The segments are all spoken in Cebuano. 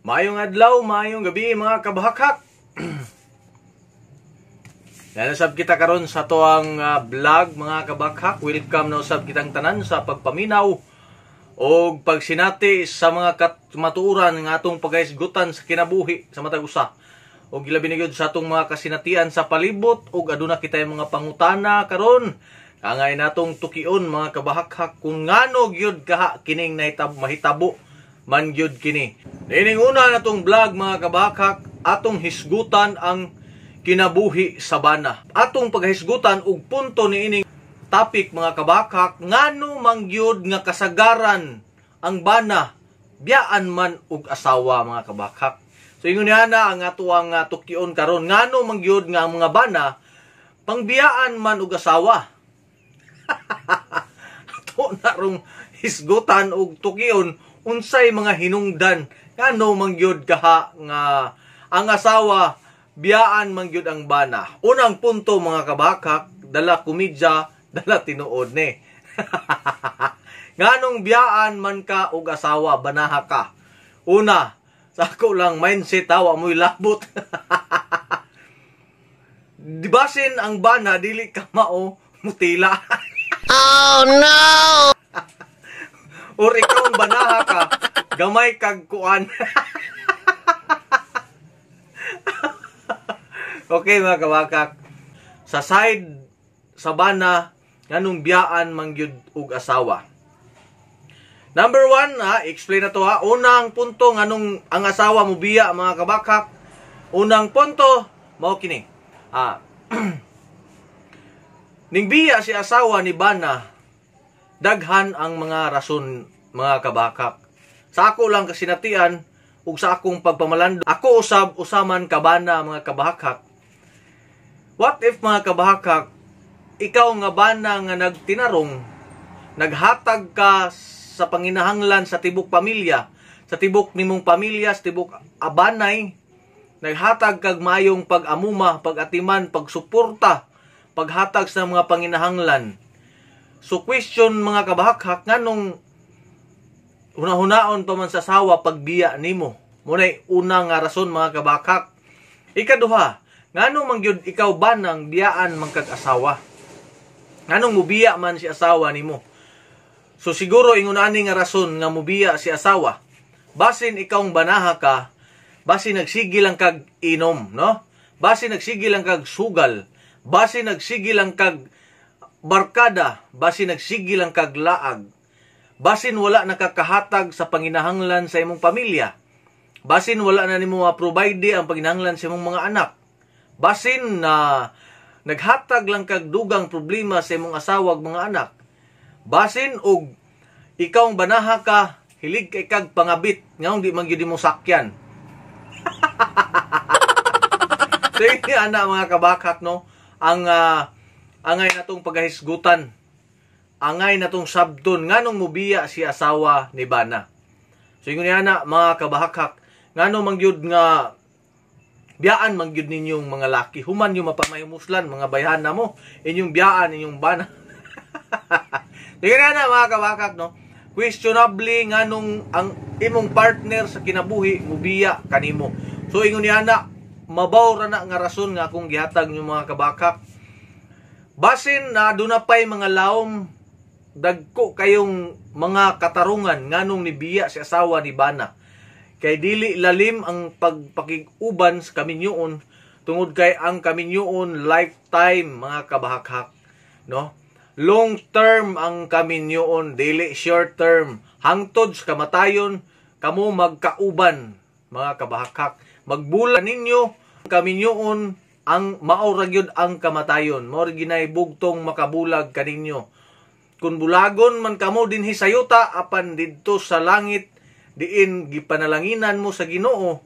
Maayong adlaw, maayong gabi, mga kabahakhak. Nanasab kita karon sa atoang vlog, mga kabahakhak. Welcome na usab kitang tanan sa pagpaminaw o pagsinati sa mga kamatuoran nga atong pagahisgutan sa kinabuhi sa matag usa. O gilabi na gyud sa atong mga kasinatian sa palibot ug aduna kitay mga pangutana karon. Angay natong tukion, mga kabahakhak, kung ngano gyud kaha kining mahitabo man gyud kini. Niining una natong vlog, mga kabahakhak, atong hisgutan ang kinabuhi sa bana. Atong paghisgutan og punto niining topic, mga kabahakhak, ngano man gyud nga kasagaran ang bana biyaan man og asawa, mga kabahakhak. So ingon niya na ang atoang tukion karon, ngano man gyud nga ang mga bana pangbiyaan man og asawa. Ato na rong hisgutan og tukion unsay mga hinungdan ngano man gyud kaha nga ang asawa biyaan man gyud ang bana. Unang punto, mga kabahakhak, dala komedya, dala tinuod ni. Nganong biyaan man ka og asawa, banaha ka? Una, sa ako lang mindset ha, wa mo'y labot. Di basin ang bana dili ka mao mutila. Oh no! Or ikaw ang banaha ka, gamay kag kuan. Okay, mga kabakak. Sa side sa bana, nganong biyaan man gyud og asawa. Number one, ha, explain na to ha. Unang punto nganong ang asawa mo biya, mga kabakak. Unang punto, mao kini. Ning biya si asawa ni bana, daghan ang mga rason, mga kabakak. Sa ako lang kasinatian ug sa akong pagpamalando, ako usab usaman kabana, mga kabakak. What if, mga kabakak, ikaw nga bana nga nagtinarong, naghatag ka sa panginahanglan sa tibok pamilya, sa tibok nimong pamilya, sa tibok abanay, naghatag kag maayong pag-amuma, pag-atiman, pagsuporta, paghatag sa mga panginahanglan. So question, mga kabahakhak, nganong hunahunaon pa man sa asawa pagbiya nimo? Muna'y una nga rason, mga kabahakhak. Ikaduha, nganong man gyud ikaw ba nang biyaan man kag asawa? Nganong mubiya man si asawa nimo? So siguro ingon ani nga rason nga mubiya si asawa. Basin ikaw banaha ka, basin nagsige lang kag inom, no? Basin nagsige lang kag sugal, basin nagsige lang kag barkada, basin nagsige lang kag laag. Basin wala nakakahatag sa panginahanglan sa imong pamilya. Basin wala na nimo ma-provide ang panginahanglan sa imong mga anak. Basin na naghatag lang kag dugang problema sa imong asawa ug mga anak. Basin og ikaw ang banaha ka, hilig kay kag pangabit, ngaong di man gyud mo sakyan. So yun, ana, mga kabakak, no, ang angay natong pagahisgutan, angay natong sabton nganong mubiya si asawa ni bana. So ingon niya na, mga kabahakak, ngano man gyud nga biyaan man gyud ninyong mga laki, human yung mapamahimuslan mga bayhana mo, inyong biyaan inyong bana. Tingnan na, mga kabakak, no, questionably nganong ang imong partner sa kinabuhi mubiya kanimo. So ingon niya na, mabaw ra na nga rason nga akong gihatag niyo, mga kabakak. Basin na aduna pay mga laom, dagko kayong mga katarungan nganong nibiya si asawa ni bana. Kay dili lalim ang pagpakig-uban sa kaminyoon tungod kay ang kaminyoon lifetime, mga kabahakhak, no? Long term ang kaminyoon, dili short term. Hangtod sa kamatayon kamo magkauban, mga kabahakhak. Magbula ninyo kaminyoon ang mao ra gyud ang kamatayon. Mao ra ginay bugtong makabulag kaninyo. Kung bulagon man kamo dinhi sa yuta, apan didto sa langit diin gipanalanginan mo sa Ginoo,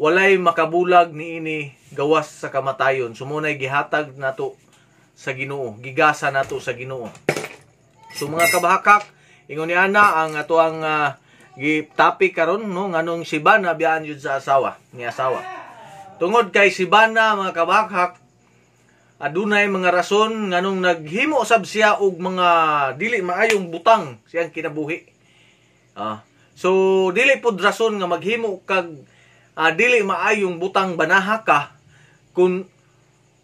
walay makabulag niini gawas sa kamatayon. Sumunay gihatag nato sa Ginoo, gigasa nato sa Ginoo. So mga kabahakak, ingon ni ana ang atoang gi-topic karon, no, nganong si bana biyaan jud sa asawa, ni asawa. Tungod kay si bana, mga kabahakak, adunay mga rason nganong naghimo sab siya og mga dili maayong butang siyang kinabuhi. So dili pud rason nga maghimo kag dili maayong butang banaha ka kung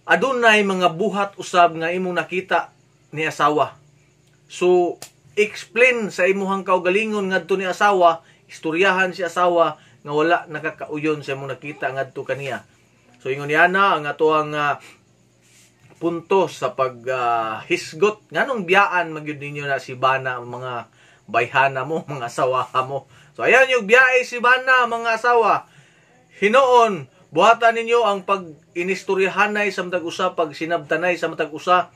adunay mga buhat usab nga imong nakita ni asawa. So explain sa imuhang kaugalingon ngadto ni asawa, istoryahan si asawa nga wala nakakauyon sa imong nakita ngadto kaniya. So ingon niya na ang atoang punto sa pag hisgot nganong biyaan magyud ninyo na si bana, mga bayhana mo, mga asawa mo. So ayan yung biyahe si bana, mga asawa. Hinoon, buhatan ninyo ang pag-inistoryahanay sa matag usa, pag sinabtanay sa matag usa,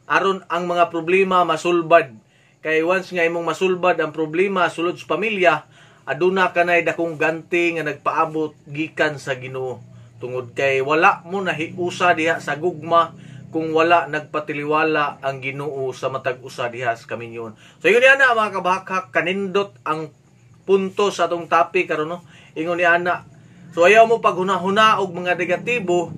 aron ang mga problema masulbad. Kay once nga imong masulbad ang problema sulod sa pamilya, aduna kanay dakong ganti nga nagpaabot gikan sa Ginoo. Tungod kay wala mo nahiusa diha sa gugma kung wala nagpatiliwala ang Ginoo sa matag usa diha sa kaminyon. So ingon niya na, mga kabakak, kanindot ang punto sa atong topic karon, no. Ingon ni ana. So ayaw mo paghuna-huna og mga negatibo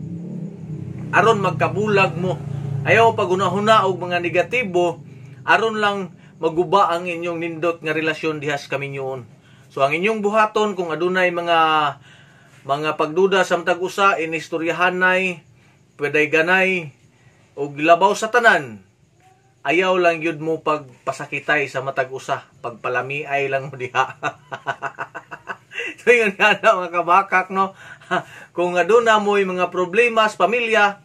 aron magkabulag mo. Ayaw mo paghuna-huna og mga negatibo aron lang maguba ang inyong nindot nga relasyon diha sa kaminyoon. So ang inyong buhaton kung adunay mga pagduda sa matag usa, inistoryahanay, pwede ganay og labaw sa tanan, ayaw lang yun mo pagpasakitay sa matag usa, pagpalamiay lang mo diha. So yun nga na, mga kabakak, no. Kung aduna mo'y mga problema sa pamilya,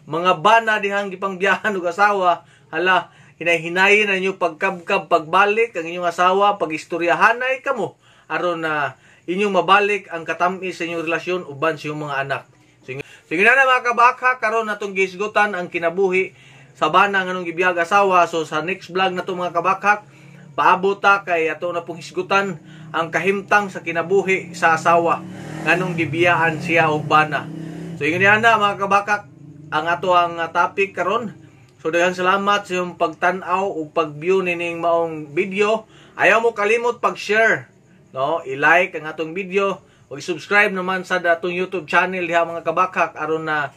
mga bana dihang gipangbiyahan og asawa, hala, hinay-hinayin na ninyo pagkabkab pagbalik ang inyong asawa, pagistoryahanay kamo aron na inyong mabalik ang katamis sa inyong relasyon uban sa inyong mga anak. So yun na, mga kabakak, karon natong gihisgutan ang kinabuhi sa bana nganong gibiyag asawa. So sa next vlog na to, mga kabakak, paabot ta kay ato na pong hisgutan ang kahimtang sa kinabuhi sa asawa nganong gibiyaan siya og bana. So ingon niya na, mga kabakak, ang ato ang topic karon. So daghang salamat sa inyong pagtan-aw ug pag-view nining maong video. Ayaw mo kalimot pag-share, no? I-like ang atong video ug i-subscribe naman sa atong YouTube channel diha, mga kabakak, aron na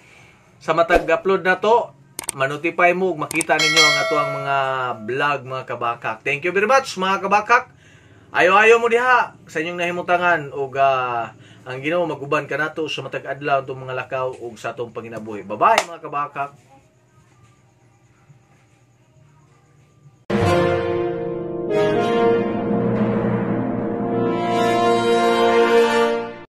sa matag upload na to manotify mo ug makita ninyo ang ato ang mga vlog, mga kabakak. Thank you very much, mga kabakak. Ayo-ayo mo diha sa inyong nahimutangan ug ang Ginoo maguban kanato sa matag adlaw atong mga lakaw ug sa atong panginabuhi. Bye-bye, mga kabakak.